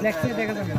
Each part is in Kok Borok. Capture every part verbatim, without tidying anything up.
Next year দেখা যাবে।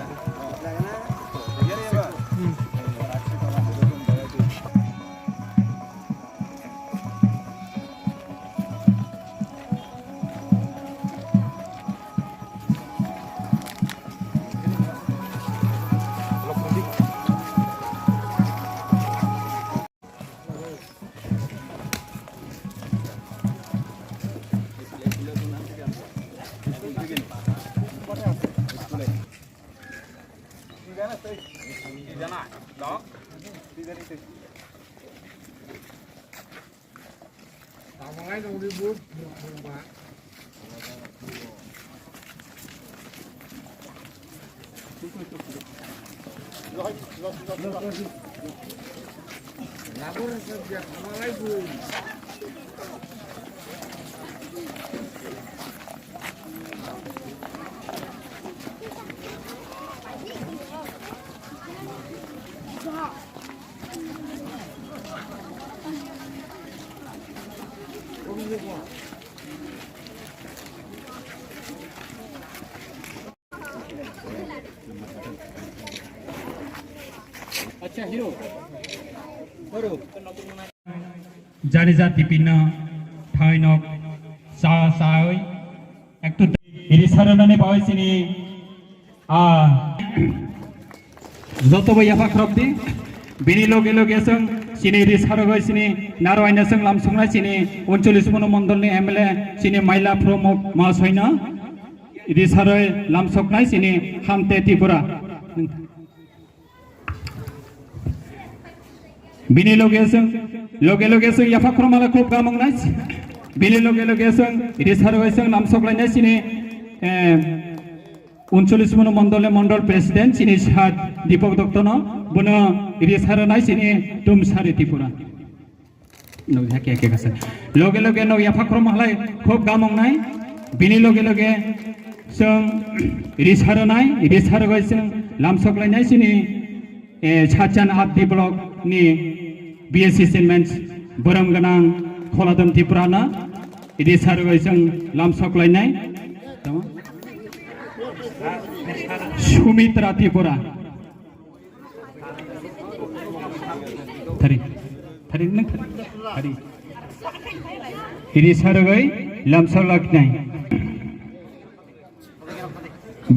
Jani jati pinna thainok sa sawi ektu iri saranani bawi sini. Ah, joto bai yapha khrop di. Bini loge loge chwng chini ri sarogoi chini narwaina chwng lamsoknai chini uncholish mono mondol ni M L A chini Maila Pramod Mahasoino ri saroi lamsoknai chini Hamte Tripura. Bini loge chwng, loge loge chwng yapha khorokma le khub gamung nai. Bini loge loge chwng risaro bai chwng lamsok lainai chini, eh, uncholish mono mondol ni mondol president chini sir Deepak Dotto no, bono risaro nai chini Tumsari Tripura. Nukjakya khe kasa. Loge loge no yapha khorokma halai khub gamung nai. Bini loge loge chwng risaro nai, risaro bai chwng lamsok lainai chini, eh, Sachan Abdi block ni B S C chairman borom gwnang Kholadon Tripura no risaro bai chwng lamsok lainai. Tamo? Sumitra Tripura. Thari, thari nang thari, thari. Iri sarogoi lamsok laknai.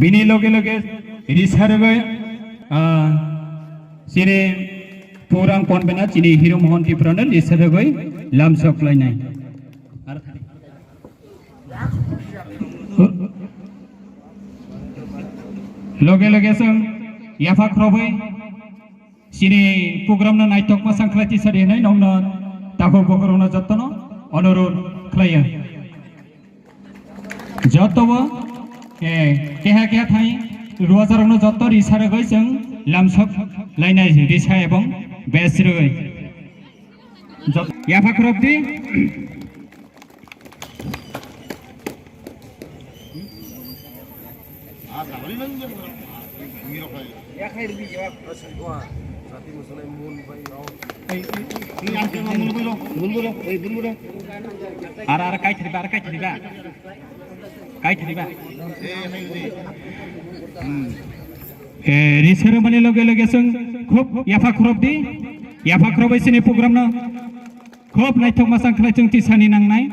Bini loge loge iri sarogoi, ah, chini Purang Konbena chini Hiro Mohan Tripura no iri sarogoi lamsok lainai. Ar thari. Loge loge chwng yapha khorobwi chini program no naithok mwsang khlai tisari hinwi nokno takhuk bokhorokno jotono onurodh khlaio. Jotobo, eh, keha keha thai ruajarokno joto risarogwi chwng lamsok lainai risa ebong bes rwgwi. Jot-, yapha khorobdi. Ar, ar, kai thriba, ar kai thriba. Kai thriba. Hmm. Eh, ri sero mani loge loge chwng khub yapha khurop di. Yapha khurop bai chini program no khub naithok masang khlai chwng tisani nangnai.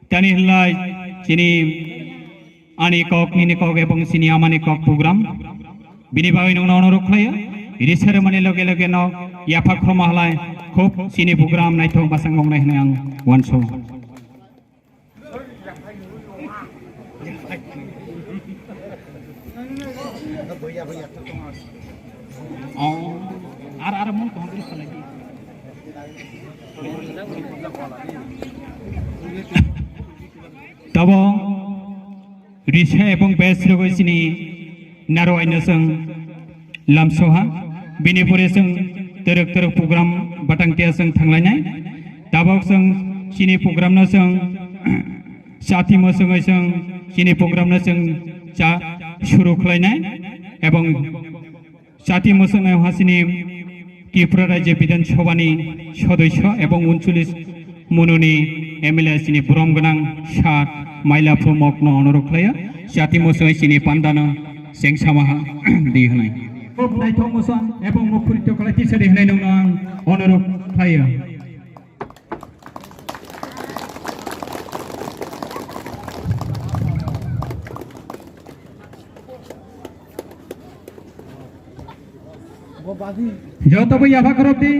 Tani hwnlai chini ani kok, nini kok ebong chini amani kok program. Bini bagwi nongno onorok khlaio. Ri sero mani loge loge no yapha khurma halai khub chini program naithok masang wngnai hwnwi ang uansukha. Oh, ar, ar, mon kong kri salai. Tabo risa ebong bes rogoi chini naro aino chwng lamsoha. Bini pore chwng twrwk twrwk program batang tia chwng thanglainai. Tabok chwng chini program no chwng chati mwswngwi chwng chini program no chwng cha suru khlainai. Ebong chati mwswngwi hasini Tripura Rajya Bidhan Sabha ni sodosyo ebong uncholish mononi M L A chini borom gwnang sir Mailaphu Mok no onorok khlaio. Chati mwswngwi chini panda no cheng sama ha di hwnwi. Naithok mwswng ebong mukhurito khlai tisari hwnwi nongno ang onorok khlaio. Joto bo yapha khorok di.